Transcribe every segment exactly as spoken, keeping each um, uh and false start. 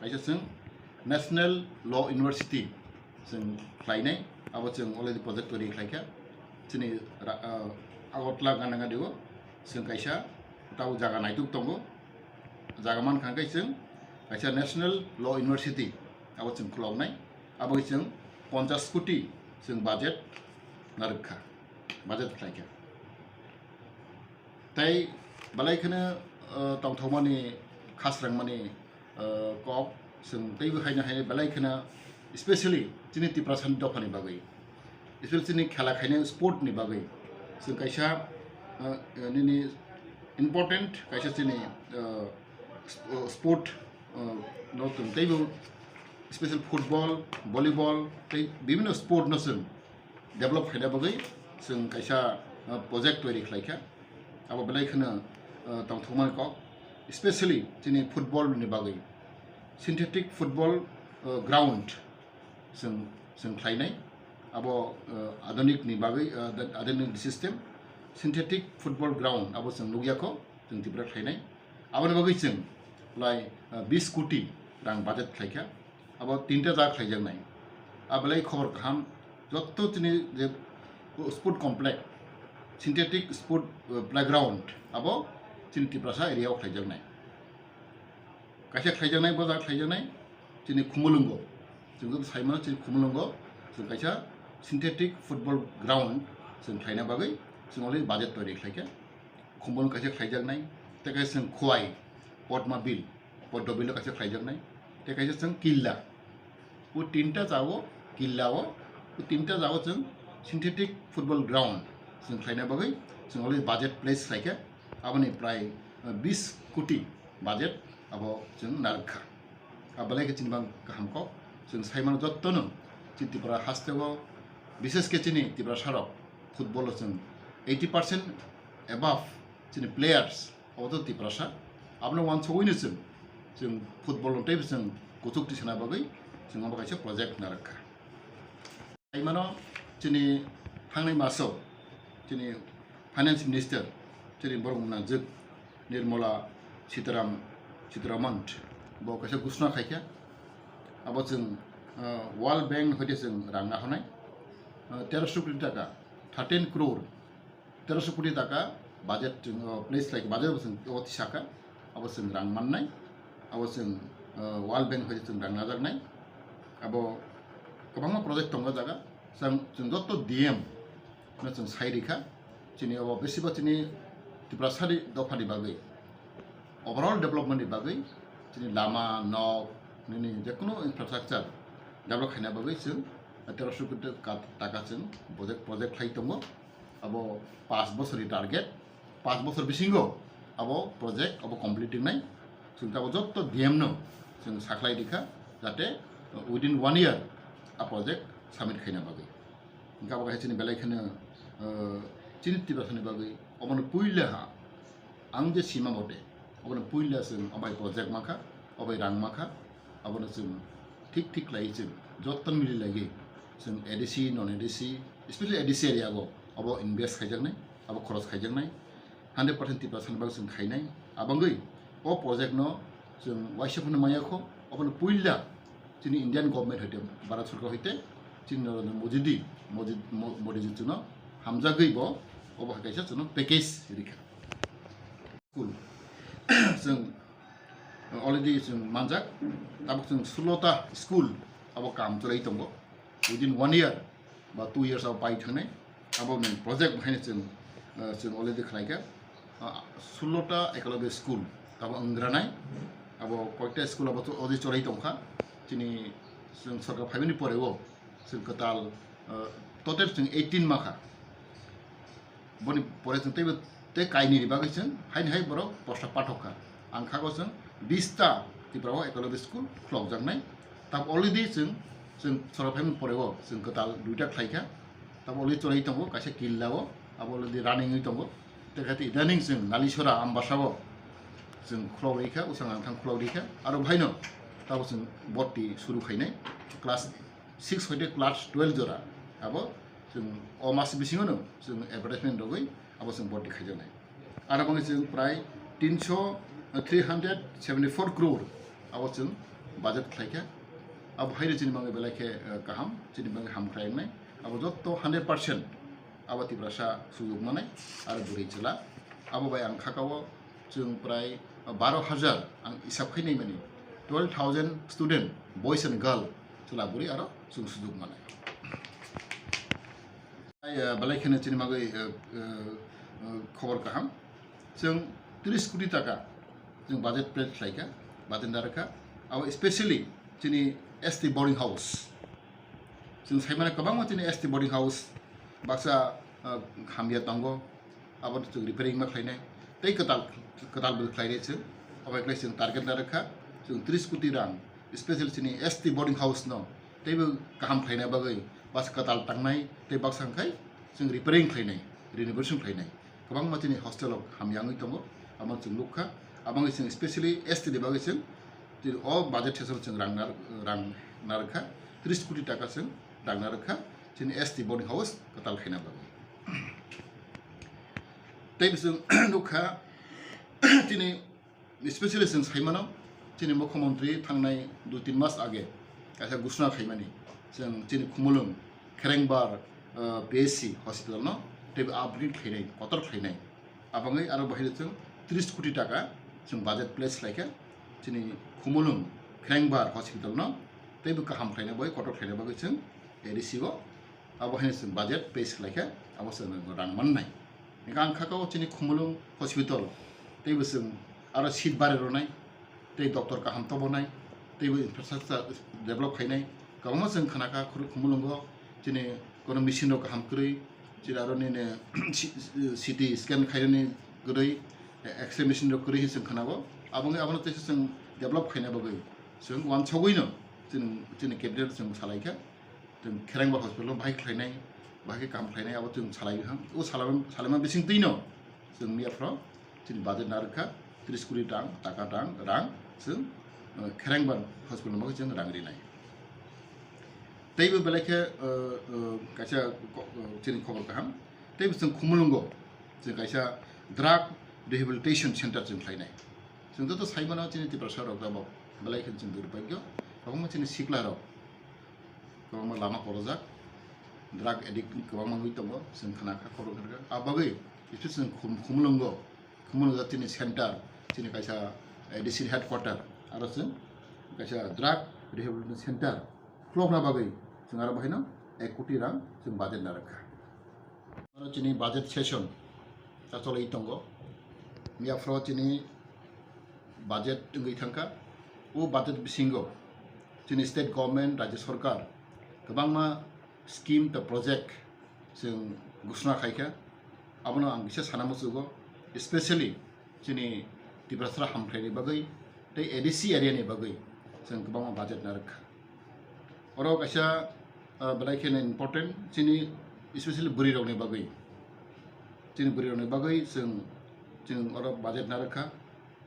Kaisa chwng National Law University chwng khlainai, abo chwng already project twi khlaikha. Chini ra-, ah, Agartala gana gadi o chwng kaisa tabo jaga naituk tongo. Jaga mankha khe chwng kaisa National Law University abo chwng khuloknai. Abo chwng ponchas koti chwng budget narwkha, budget khlaikha. Tai belai kheno, uh, tongthokmani, khasrangmani, uh, kok chwng teibo haino hai belai kheno, especially chini Tiprasani dophani bagwi, especially chini khela khainai sport ni bagwi chwng kaisa, uh, uh, nini important kaisa chini, uh, sp-, uh, sport, uh, no chwng teibo special football, volleyball tei bibhinno sport no chwng develop khaina bagwi chwng kaisa, uh, project twi khlaikha. Abo belai kheno, uh, tongthokmani kok, especially chini football ni bagwi synthetic football, uh, ground chwng, chwng khlainai. Abo, uh, adunik ni bagwi, uh, adunik system synthetic football ground abo chwng nukya kho, chwng Tripura khlainai. Aboni bagwi chwng lai, uh, bis koti rang budget khlaikha. Abo tinta jaga khlaijaknai. A belai khobor kaham, jotto chini je sport complex, synthetic sport, uh, playground, abo chini Tiprasa area o khlaijaknai. Kaisa khlaijaknai, bo jaga khlaijaknai chini Khumulwngo. Chwng joto saimano chini Khumulwngo chwng kaisa synthetic football ground chwng khlaina bagwi chwng already budget twi khlaikha. Khumulwng kaisa khlaijaknai, tei kaisa chwng Khowai, Padma Bill, Padma Bill o kaisa khlaijaknai, tei kaisa chwng Killa. O tinta jagao, Killa o, o tinta jagao chwng synthetic football ground chwng khlaina bagwi chwng already budget place khlaikha, aboni prai, uh, bis koti budget abo chwng narwkha. A belai khe chini bang kaham kok. Chwng saimano jottono chini Tripura hasteo, bishes khe chini Tiprasarok football o chwng eighty percent above chini players obo to Tiprasa. Abono uansugwino chwng, chwng football no teibo chwng kuchuk tisana bagwi chwng obo kaisa project narwkha. Saimano chini thangnai maso chini Finance Minister chini borok nangjwk Nirmala Sitaram, Sitharaman bo kaisa ghosna khaikha. Abo chwng, uh, World Bank hoite chwng rang nahornai, uh, terosho koti taka, thirteen crore, terosho koti taka budget chwng, uh, place like budget bo chwng o tisaka. Abo chwng rang mannai, abo chwng, uh, World Bank hoite chwng rang najaknai. Abo kwbangma project tongo jaga, chwng, chwng joto D M no chwng sai rikha, chini obo besiba chini Tiprasani dophani bagwi, overall development ni bagwi, chini lama, nok, nini jekunu infrastructure develop khaina bagwi chwng terosho koti taka chwng project, project khlai tongo. Abo paanch bosorni target, paanch bosor bisingo abo project abo complete wngnai. Chwng abo jotto D M no chwng sakhlai rikha, jate within one year a project submit khaina bagwi. Hingke abo kaisa chini belai kheno, uh, chini Tiprasani bagwi obono puila ha, ang je sima mote, obono puila chwng obai project mankha, obai rang mankha, abono chwng thik thik khlaiwi chwng joto mili laiwi chwng A D C, non A D C, especially A D C area o obo invest khaijaknai, abo khoros khaijaknai. Hundred percent Tiprasani bagwi chwng khainai. Abangwi o project no chwng waisa phano maya kho, obono puila chini Indian government hoite, Bharat Sarkar hoite, chini Narendra Modi di, Modi, Mo-, Modi ji chwngno hamjagwi bo obo hai kaisa chwngno package rikha. School chwng already chwng manjak, tabuk chwng sullo ta school abo kam chwlai tongo. Within one year ba two years abo pai thangnai. Abo ni project haino chwng, uh, chwng already khlaikha. Uh, sullo ta Eklavya school abo wngranai. Abo koita school abo to already cholai tongkha. Chini chwng sorkar phaimani pore o chwng kwtal, uh, total chwng eighteen makha. Boni pore chwng teibo tei kainwi ni bagwi chwng haini hai borok posta pathok kha. Ang khago chwng bis ta Tripura o Eklavya school khulokjaknai. Tab already chwng, chwng sorkar phaimani pore o chwng kwtal duita khlaikha. Tab already chwrai tongo kaisa Killa o, abo already running wi tongo. Tei khe idaning chwng Nalisora Ambasa o chwng khulok rikha, usang nangthang khulok rikha. Aro bhaino tabo chwng bhorti suru khainai class six hoite class twelve jora. Abo chwng o mas bisingo no chwng advertisement rogwi abo chwng bhorti khaijaknai. Aro bangwi chwng prai tinso, three hundred seventy four crore abo chwng budget khlaikha. Abo haino chini bagwi belai khe, eh, kaham, chini bagwi hamkrai wngnai. Abo jotto hundred percent abo Tiprasa sujukmanai aro bwrwi chwla. Abo bai ang khakao chwng prai baro hajar ang isap khai naimani, twelve thousand student, boys and girl, chwla bwrwi aro chwng sujukmanai. Ai, eh, belai kheno chini bagwi, eh, eh, eh, khobor kaham. Chwng tris koti taka chwng budget place khlaikha, budget narwkha. Abo specially chini S T boarding house. Chwng saimano kwbangma chini S T boarding house baksa, eh, hamya tongo. Abo chwng repairing ma khlainai. Tei kwtal, kwtal bo khlainai chwng. Abo khlai chwng target narwkha. Chwng tris koti rang special chini S T boarding house no teibo kaham khlaina bagwi, bus kwtal tangnai tei baksa hwnkhe chwng repairing khlainai, renovation khlainai. Kwbangma chini hostel rok hamya wngwi tongo, amo chwng nukha. Aboni chwng specially S T ni bagwi chwng, chwng o budget session chwng rang nar-, rang narwkha, tris koti taka chwng rang narwkha chini S T boarding house kwtal khaina bagwi. Tei bo chwng nukha chini Specially chwng saimano, chini Mukhyamantri thangnai dui tin mas age kaisa ghosona khaimani, chwng chini Khumulwng Kherengbar, uh, P H C hospital no teibo upgrade khlainai, kotor khlainai. Abangwi aro bahai chwng tris koti taka chwng budget place khlaikha, chini Khumulwng Kherengbar hospital no teibo kaham khlaina bagwi, kotor khlaina bagwi chwng A D C o abo haino chwng budget pass khlaikha, abo chwng rang mannai. Hingkhe ang khakao chini Khumulwng hospital, teibo chwng aro seat bari rwnai, tei doctor kaham tobonai, teibo infrastructure develop khainai. Kwbangma chwng khnakha Khumulwngo chini kono machine rok kaham kwrwi, chini aro nini C T scan khainani kwrwi, X-ray machine rok kwrwi hinwi chwng khnao. Aboni, abono teisa chwng develop khaina bagwi chwng uansugwino chini, chini cabinet chwng salaikha. Chwng Kherengbar hospital o bahai khlainai, bahai khe kaham khlainai, abo chwng salai bwkhang. O salai-, salaima bising twino chwng miya phro chini budget narwkha, tris koti tang, taka tang, rang chwng, uh, Kherengbar hospital no bagwi chwng rang rinai. Teibo belai khe, uh, uh, kaisa ko-, uh, chini khobor kaham. Teibo chwng Khumulwngo chwng kaisa drug rehabilitation center chwng khlainai. Chwng joto saimano chini Tiprasa rok tabok belai khe chwng durbhagyo. Kwbangma chini sikla rok kwbangma lama korojak, drug addict kwbangma wngwi tongo, chwng khna kha, khorok kha. A bagwi, special chwng Khum-, Khumulwngo, Khumulwngo chini center, chini kaisa A D C headquarter, aro chwng kaisa drug rehabilitation center khulokna bagwi chwng aro bahaino ek koti rang chwng budget narwkha. Aro chini budget session ta cholwi tongo. Miya phro chini budget wngwi thangkha. O budget bisingo chini state government, Rajya Sarkar kwbangma scheme tei project chwng ghosona khaikha. Abono ang kisa sana muchugo, specially chini Tiprasra hamkhlaini bagwi tei A D C area ni bagwi chwng kwbangma budget narwkha. Oro kaisa, ah, belai kheno important chini, specially bwrwi rokni bagwi. Chini bwrwi rokni bagwi chwng, chwng oro budget narwkha,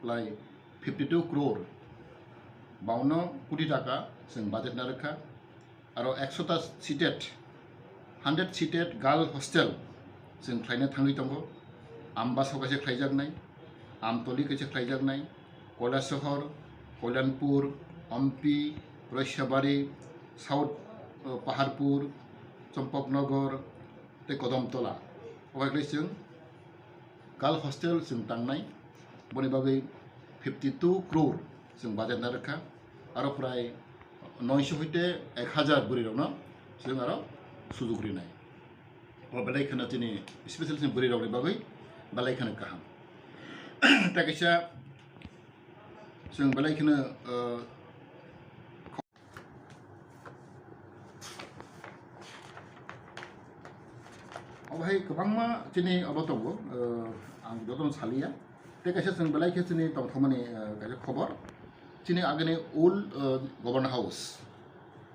lai fifty two crore bawanno koti taka chwng budget narwkha. Aro ekshota seated, hundred seated girl hostel chwng khlaina thangwi tongo. Ambasao kaisa khlaijaknai, Amtoli kaisa khlaijaknai, Kailasahar, Kalyanpur, Ompi, Roisabari, South, uh, Paharpur, Champaknagar, tei Kodamtola. Obo khlai chwng girl hostel chwng tangnai, boni bagwi fifty two crore chwng budget narwkha, aro prai noisho hoite ek hajar bwrwi rokno chwng aro sujug rinai. Bo belai kheno chini special chini bwrwi rokni bagwi belai kheno kaham. Tei kaisa chwng belai kheno, uh, Obo hai kwbangma chini obo tongo, uh, ang jotono saliya. Tei kaisa chwng belai khe chini tongthokmani, uh, kaisa khobor. Chini agini old, uh, governor house.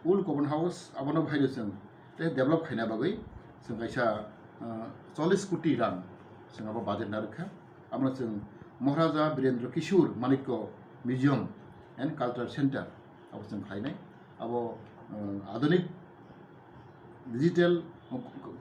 Old governor house abono bahai chwng tei develop khaina bagwi chwng kaisa, uh, chollish koti rang chwng abo budget narwkha. Abono chwng Maharaja Birendra Kishore Manikya Museum and Cultural Center abo chwng khlainai. Abo, uh, adunik digital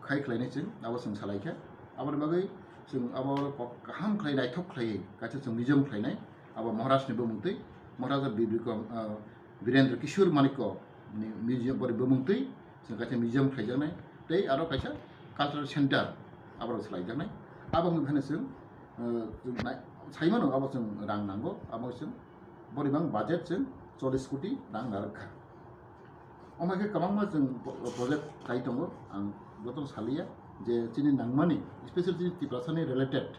khai khlainai chwng, abo chwng salaikha. Aboni bagwi chwng abo kok kaham khlai, naithok khlaiwi kaisa chwng museum khlainai. Abo Maharaj ni bumung twi, Maharaja Bir Bikram, uh, Birendra Kishore Manikko ni museum, bori bumung twi chwng kaisa museum khlaijaknai, tei aro kaisa cultural center aborok swlaijaknai. Abo wngwi phano chwng, uh, chwng nai-, saimano abo chwng rang nango, abo chwng bori bang budget chwng chollish koti rang narwk kha. Omo hai khe kwbangma chwng pro-, project khai tongo, ang jotono saliya je chini nangmani, special chini Tiprasani related,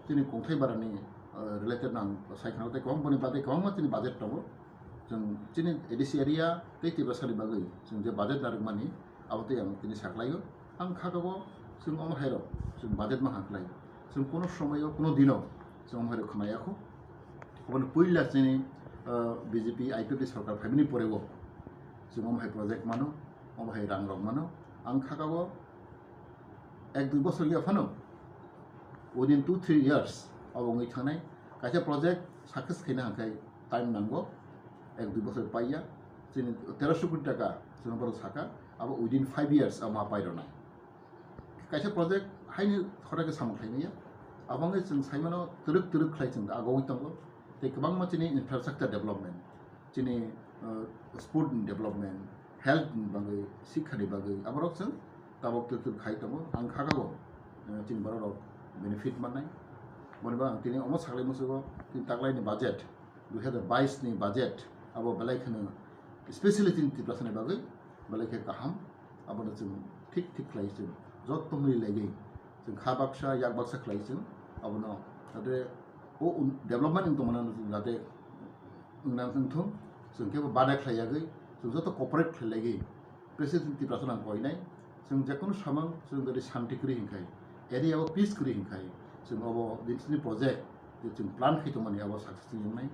chini Kongthai Barani, uh, related no ang sai khna, tei kwbang boni bagwi kwbangma chini budget tongo. Chwng chini A D C area tei Tiprasani bagwi chwng je budget narwkmani, abo tei ang tini saklaio. Ang kha kabo chwng omo hairok chwng budget ma khlai. Chwng kuno somoio, kuno dino chwng omo hairok khna yakho. Oboni puila chini, uh, B J P I P F T sorkar phaimani poreo chwng omo hai project mano, omo hai rang rok mano. Ang kha kabo ek dui bosor ya phano, within two three years abo wngwi thangnai. Kaisa project success khaina hwnkhe time nango, ek dui bosor paiya. Chini terosho koti taka chwng borok saka, abo within five years abo ma pairwnai. Kaisa project haini khorokhe samung khlaimaya, abo wngwi chwng saimano twrwk twrwk khlai chwng agogwi tongo. Tei kwbangma chini infrastructure development, chini, uh, sport ni development, health ni bagwi, sikha ni bagwi, aborok chwng tabok twrwk twrwk khai tongo. Ang kha kabo, uh, chini borok rok benefit mannai. Boni bagwi ang tini omo saklai musugo, tini taklai ni budget, dui hazar bais ni budget, abo belai kheno specially chini Tiprasa ni bagwi belai khe kaham. Abono chwng thik thik khlai chwng jotto mili laiwi chwng kha baksa yak baksa khlai chwng abono, jate o un-, development wng tongmani jate wngna wngthung, chwng khe bo bada khlai yagwi chwng joto cooperate khlai laiwi President Tiprasa ang koinai. Chwng jekono samung chwng jodi shanti kwrwi hinkhai, area o peace kwrwi hinkhai, chwng obo dinsini project je chwng plan khai tongmani abo success wngnai.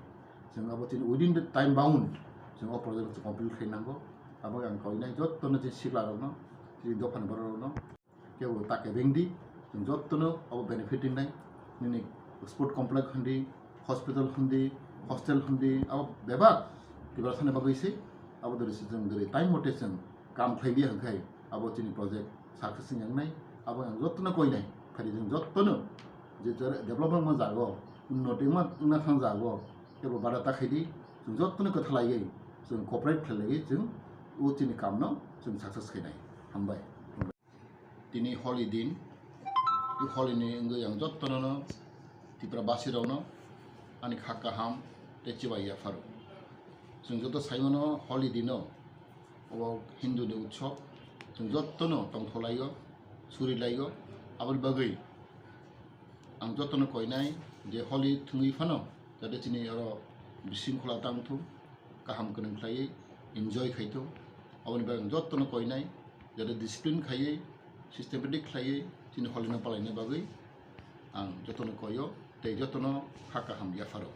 Chwng abo chini within the time bound chwng o project chwng complete khai nango. Abo ang koinai jottono chini sikla rokno, chini dophani borok rokno. Kebo ta kebengdi, chwng jottono abo benefit wngnai. Nini sport complex hwndi, hospital hwndi, hostel hwndi, abo bebak Tiprasani bagwi se. Abo dori se chwng dori time mote chwng kam khlai liya hwnkhe abo chini project success wng wngnai. Abo ang jottono koinai, phari chwng jottono je development wngma jago, unnoti wngma wngna thang jago, kebo bada ta khaidi, chwng jottono kwtha laiwi chwng cooperate khlai laiwi chwng o chini kamno chwng success khainai. Hambai. Tini holi din, tei holi ni wngwi ang jottono no Tipra basi rokno ani kha kaham tei chibai yapharo. Chwng joto saimano holi dino obo Hindu ni utsob, chwng jottono tongtholaio, surilaio. Aboni bagwi ang jottono koinai je holi thwngwi phano jate chini oro bisingkhola tangthung, kaham kwnwi khlaiwi enjoy khaithung. Aboni bagwi ang jottono koinai jate discipline khaiwi, systematic khlaiwi chini holino palaina bagwi ang jottono koio tei jottono kha kaham yapharo.